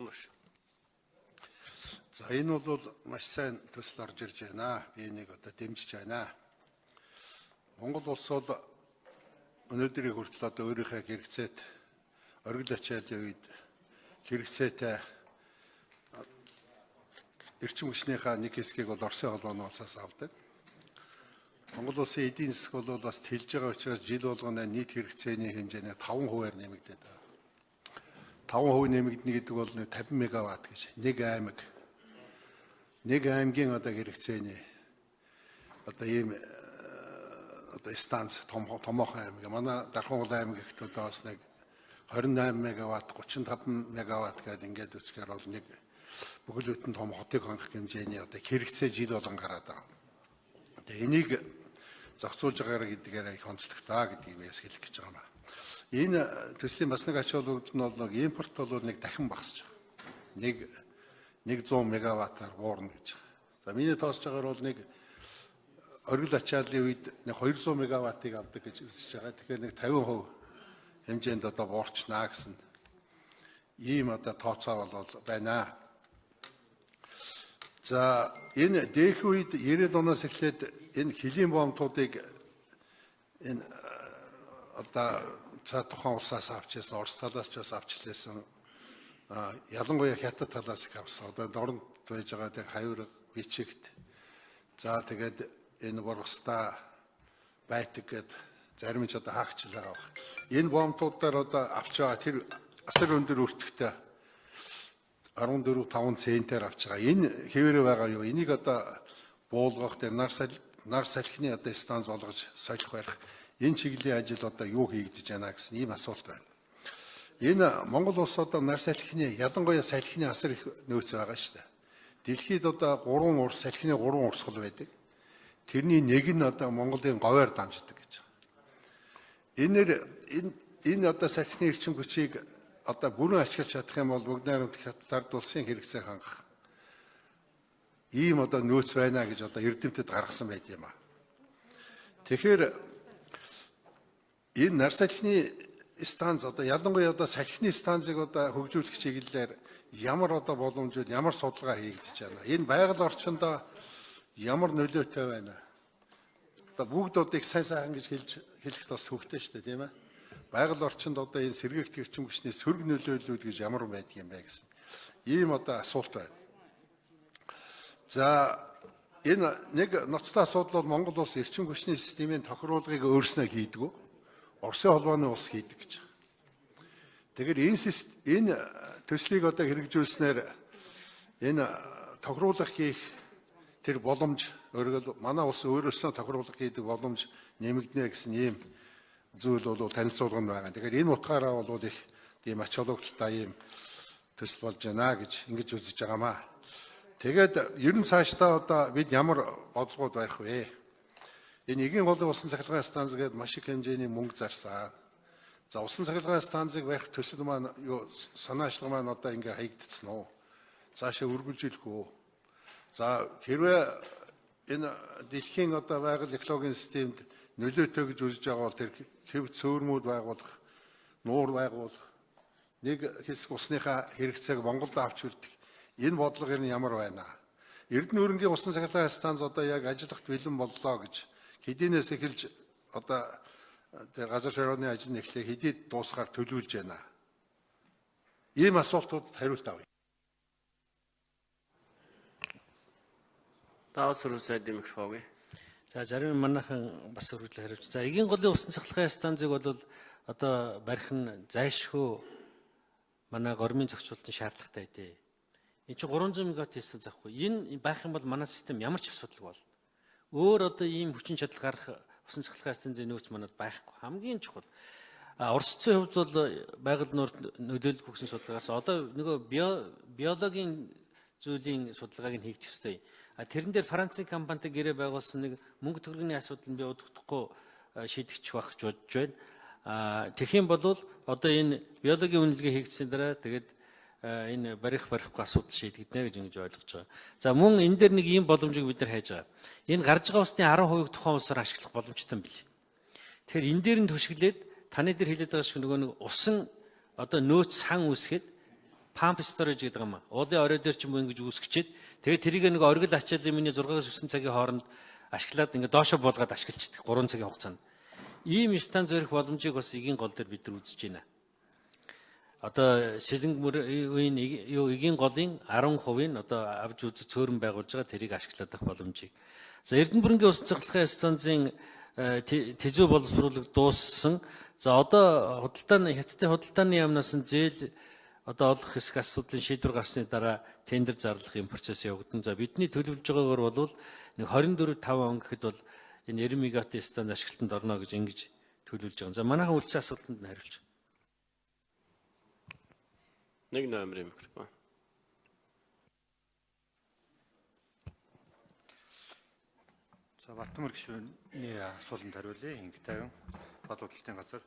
Болов шүү. За, энэ бол маш сайн төсөл орж ирж байна. Би энийг одоо дэмжиж байна. Монгол улс бол өнөөдрийг хүртэл одоо өөрийнхөө хэрэгцээт оргил ачааллын үед хэрэгцээтэй эрчим хүчнийхээ нэг хэсгийг бол Оросын холбооны улсаас авдаг. Монгол улсын эдийн засаг бол бас тэлж байгаа учраас жил болгоно нийт хэрэгцээний хэмжээний 5%-аар нэмэгдээд байгаа. 5% нэмэгдэнэ гэдэг бол 50 мегаватт гэж нэг аймаг. Нэг аймгийн одоо хэрэгцээний одоо ийм одоо станц, том томоохон аймаг. Манай Дархангул аймаг ихт одоо бас нэг 28 мегаватт, 35 мегаватт гэдэг ингээд үзэхээр бол нэг бүхэл бүтэн том хотыг хангах хэмжээний одоо хэрэгцээ жил болгон гараад байгаа. Тэгээ энийг зохицуулж байгаараа гэдгээр их онцлогтой гэдгийг би бас хэлэх гэж байгаа юм. Энэ төслийн бас нэг ач холбогдол нь бол нэг импорт бол нэг дахин багасж байгаа. Нэг 100 мегаваттаар буурна гэж байгаа. За, миний тооцож байгаагаар бол нэг оргил ачааллын үед нэг 200 мегаваттыг авдаг гэж үзэж байгаа. Тэгэхээр нэг 50% хэмжээнд одоо буурчнаа гэсэн ийм одоо тооцоо бол байна. За, энэ дэх үед 90-ад оноос эхлээд энэ хөлийн бомтуудыг энэ одоо цаа тухайн улсаас авч ирсэн, Орос талаас ч бас авч илээсэн. Ялангуяа Хятад талаас их авсан. Одоо дорнод байж байгаа тэр хавирга, бичигт. За, тэгээд энэ Бургастай байтаг гэд зарим нь ч одоо хаагчлаа байгаа баг. Энэ бомтуудаар одоо авч байгаа тэр асар өндөр өртөгтэй 14 5 центээр авч байгаа. Энэ хэвээрээ байгаа юу? Энийг одоо буулгах тэр нар салхины одоо станц болгож солих барих энэ чиглэлийн ажил одоо юу хийгдэж байна гэсэн ийм асуулт байна. Энэ Монгол улс одоо нар салхины, ялангуяа салхины асар их нөөц байгаа шүү дээ. Дэлхийд одоо 3 урс салхины 3 урсгал байдаг. Тэрний нэг нь одоо Монголын говьор дамждаг гэж байгаа. Энээр энэ одоо салхины эрчим хүчийг одоо бүрэн ашиглаж чадах юм бол Бүгд Найрамдах Хятад улсын хэрэгцээ хангах ийм одоо нөөц байна гэж одоо эрдэмтэд гаргасан байт юм а. Тэгэхээр энэ нар салхины станц одоо ялангуяа одоо салхины станцыг одоо хөгжүүлэх чиглэлээр ямар одоо боломжууд, ямар судалгаа хийгдэж байна? Энэ байгаль орчиндөө ямар нөлөөтэй байна? Одоо бүгд одоо их сайн сайхан гэж хэлж хэлэх бас төвхтэй шүү дээ, тийм ээ. Байгаль орчинд одоо энэ сэргээгт эрчим хүчний сөрөг нөлөөллүүд гэж ямар байдаг юм бэ гэсэн ийм одоо асуулт байна. За, энэ нэг ноцтой асуудал бол Монгол улс эрчим хүчний системийн тохируулгыг өөрснөө хийдэг үү? Оросын холбооны улс хийдэг гэж. Тэгэхээр энэ төслийг одоо хэрэгжүүлснээр энэ тохируулах хийх тэр боломж өөрөөр манай улс өөрөөсөө тохируулах хийдэг боломж нэмэгдэнэ гэсэн ийм зүйл бол танилцуулга нь байгаа. Тэгэхээр энэ утгаараа бол их тийм ач холбогдолтой ийм төсөл болж байна гэж ингэж үзэж байгаамаа. Тэгээд ер нь цаашдаа одоо бид ямар бодлогууд барих вэ? Энэ эгийн голын усан цахилгаан станц гээд маш их хэмжээний мөнгө зарсан. За, усан цахилгаан станцыг барих төсөл маань юу санаа ашиг маань одоо ингээ хаягдсан уу? Цаашаа үргэлжлэх үү? За, хэрвээ энэ дэлхийн одоо байгаль экологийн системд нөлөөтэй гэж үзэж байгаа бол тэр хэв цөөрмүүд байгуулах, нуур байгуулах, нэг хэсэг усныхаа хэрэгцээг Монголд авч үлдэх энэ бодлого ер нь ямар байна? Эрдэнэ өрнгийн усан цахилгаан станц одоо яг ажиллахад бэлэн боллоо гэж хэдийнээс эхэлж одоо тэр газар шорооны ажил нь эхлэх хэдийд дуусахаар төлөвлөж байна? Ийм асуултуудад хариулт авъя. Даваа сайдын микрофон. За, зарим манайхан бас өргөжлө хариулж. За, эгийн голын усан цахилгаан станцыг бол одоо барих нь зайлшгүй манай гормын зохицуулалтын шаардлагатай дээ. Энд чинь 300 мегаватт хийсэн заахгүй. Энэ байх юм бол манай систем ямар ч асуудалгүй болно. Өөр одоо ийм хүчин чадал гарах усан цахилгаан станцын нөөц манад байхгүй. Хамгийн чухал. А Оросцын хувьд бол байгаль нуурт нөлөөлөх гэсэн судалгаас одоо нөгөө биологийн зүйлийн судалгааг нь хийх ёстой. А тэрэн дээр Францын компанитай гэрээ байгуулсан нэг мөнгө төгрөгийн асуудал нь би удахгүй шийдэгдэх байх гэж бодож байна. А тэгэх юм бол одоо энэ биологийн үнэлгээ хийгдсэний дараа тэгээд энэ барих барихгүй асуудал шийдэгдэнэ гэж ингэж ойлгож байгаа. За, мөн энэ дээр нэг ийм боломжийг бид нар хайж байгаа. Энэ гарч байгаа усны 10%-ийг тухайн улсаар ашиглах боломжтой юм билий. Тэгэхээр энэ дээр нь түшиглээд таны дээр хэлээд байгаа шиг нөгөө нэг усан одоо нөөц сан үүсгээд Pump storage гэдэг юм. Уулын орой дээр ч юм уу ингэж үүсгэчээд тэгээд тэрийг нэг оргил ачааллын миний 6-аас 9 цагийн хооронд ашиглаад ингээд доошо буулгаад ашиглаждаг 3 цагийн хугацаанд. Ийм станц барих боломжийг бас эгийн гол дээр бид нар үзэж байна. Одоо Сэлэнгэ мөрийн юу эгийн голын 10% нь одоо авч үзэж цөөрөн байгуулж байгаа тэрийг ашиглах боломжийг. За, Эрдэнэ бүрэнгийн усан цахилгаан станцын тэзүү боловсруулалт дууссан. За, одоо худалдааны Хятадын худалдааны яамнаас нь зээл одоо олох хэсэг асуудлын шийдвэр гарсны дараа тендер зарлах юм процесс явагдана. За, бидний төлөвлөж байгаагаар бол нэг 24 5 он гэхэд бол энэ 90 мегаватт станц ашиглалтанд орно гэж ингэж төлөвлөж байгаа. За, манайхан үлдсэн асуултанд нь хариулж. Нэг номерын микрофон. За, Баттүмөр гишүүний асуултанд хариулъя. Инг тайван бод худалдын газар.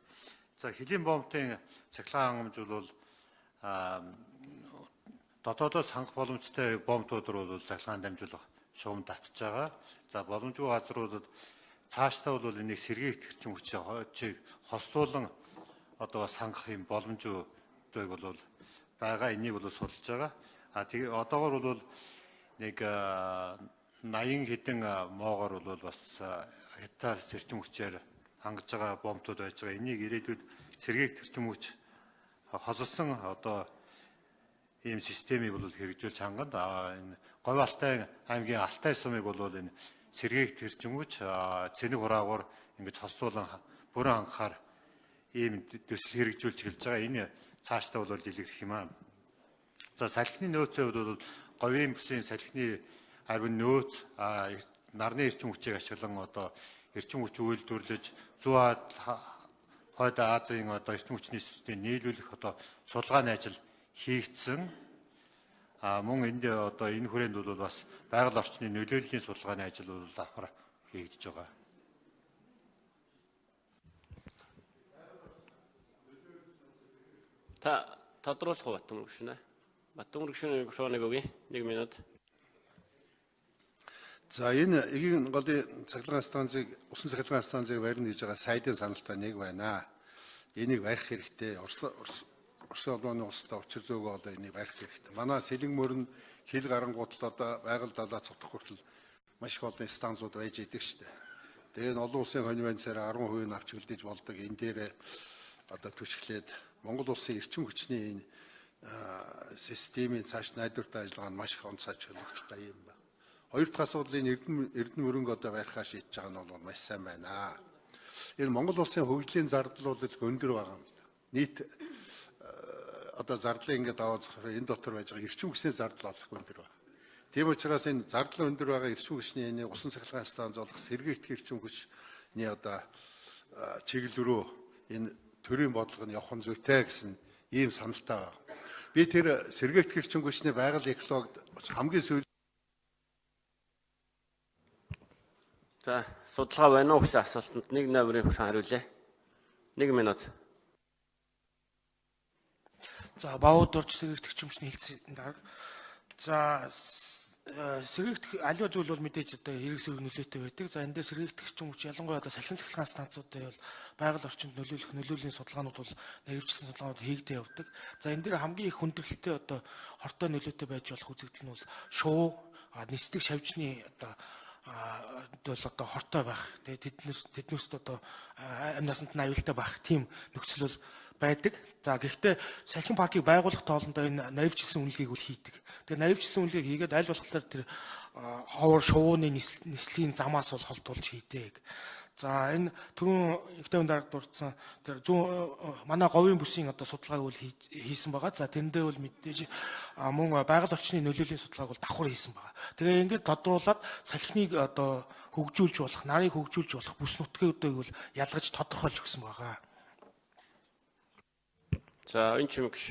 За, хөлийн бомбын цахилгаан хангамж бол дотоодоос хангах боломжтой бомбууд руу бол цахилгаан дамжуулах шугам татж байгаа. За, боломжгүй газруудад цаашдаа бол энийг сэргээх эрчим хүчийг хослуулан одоо бас хангах юм боломжуудыг бол байгаа. Энийг бол судалж байгаа. А тэгээ одоогор бол нэг 80 хэдэн моогоор бол бас хятад эрчим хүчээр хангаж байгаа бомбууд байж байгаа. Энийг ирээдүйд сэргээх эрчим хүч хосолсон одоо ийм системийг бол хэрэгжүүлж хангана. Энэ Говь Алтай аймгийн Алтай сумыг бол энэ сэргээх эрчим хүч цэнэг хураагаар ингэж хослуулан бүрэн хангахаар ийм төсөл хэрэгжүүлж эхэлж байгаа. Энэ цаашдаа бол дэлгэрэх юм аа. За, салхины нөөцийн хувьд бол говийн бүсийн салхины арвин нөөц, нарны эрчим хүчийг ашиглан одоо эрчим хүч үйлдвэрлэж, зүүн хойд Азийн одоо эрчим хүчний системийг нийлүүлэх одоо судалгааны ажил хийгдсэн. А мөн энд одоо энэ хүрээнд бол бас байгаль орчны нөлөөллийн судалгааны ажил бол давхар хийгдэж байгаа. Та тодруулах уу, Баттүмөр гишүүнээ? Баттүмөр гишүүний микрофоныг өгье. 1 минут. За, энэ эгийн голын цахилгаан станцыг, усан цахилгаан станцыг барина гэж байгаа сайдын саналтай нэг байна. Энийг барих хэрэгтэй. Орос Оросын холбооны улстай учир зөөгөө одоо энийг барих хэрэгтэй. Манай Сэлэнгэ мөрөн хил гарангуутал одоо байгаль далаа цутах хүртэл маш их олон станцууд байж идэг штэ. Тэгээд олон улсын конвенцээр 10% нь авч үлдээж болдог. Энэ дээр одоо түшиглээд Монгол улсын эрчим хүчний энэ системийн цааш найдвартай ажиллагаа нь маш их онцгой чөлөөлөлттэй юм байна. Хоёр дахь асуудал, энэ Эрдэнэ мөрөнгө одоо барихаа шийдэж байгаа нь бол маш сайн байна. Энэ Монгол улсын хөгжлийн зардал бол өндөр байгаа юм л да. Нийт одоо зардлыг ингээд аваад энэ дотор байж байгаа эрчим хүчний зардал олох өндөр байна. Тийм учраас энэ зардал өндөр байгаа эрчим хүчний энэ усан цахилгаан станц болох сэргээгдэх эрчим хүчний одоо чиглэл рүү энэ төрийн бодлого нь явах нь зүйтэй гэсэн ийм саналтай байна. Би тэр сэргээгдэх эрчим хүчний байгаль экологид хамгийн сүүлийн За, судалгаа байна уу гэсэн асуултанд нэг номерын хүн хариулъя. 1 минут. За, Бавууд дурж сэргээгдэх эрчим хүчний хэлцээний дарга. За, сэргээгдэх аливаа зүйл бол мэдээж одоо хэрэг сэрэг нөлөөтэй байдаг. За, энэ дээр сэргээгдэх эрчим хүч, ялангуяа одоо салхин цахилгаан станцуудын бол байгаль орчинд нөлөөлөх нөлөөлийн судалгаанууд бол наривчилсан судалгаанууд хийгдээ явдаг. За, энэ дээр хамгийн их хүндрэлтэй одоо хортой нөлөөтэй байж болох үзэгдэл нь бол шувуу нисдэг шавжны одоо бол одоо хортой байх, тэгээ тэднээс одоо амь насанд нь аюултай байх тийм нөхцөл бол байдаг. За, гэхдээ салхин паркийг байгуулах тоолондоо энэ наривчилсан үнэлгээг бол хийдэг. Тэгээ наривчилсан үнэлгээг хийгээд аль болохоор тэр ховор шувууны нислэгийн замаас бол холдуулж хийдэг. За, энэ түрүүн их тайван дарга дурдсан тэр зүүн манай говийн бүсийн одоо судалгааг бол хийсэн байгаа. За, тэрэн дээр бол мэдээж мөн байгаль орчны нөлөөлийн судалгааг бол давхар хийсэн байгаа. Тэгээ ингээд тодруулаад салхиныг одоо хөгжүүлж болох, нарыг хөгжүүлж болох бүс нутгуудыг бол ялгаж тодорхойлж өгсөн байгаа. За, энэ чимэг гишүүн.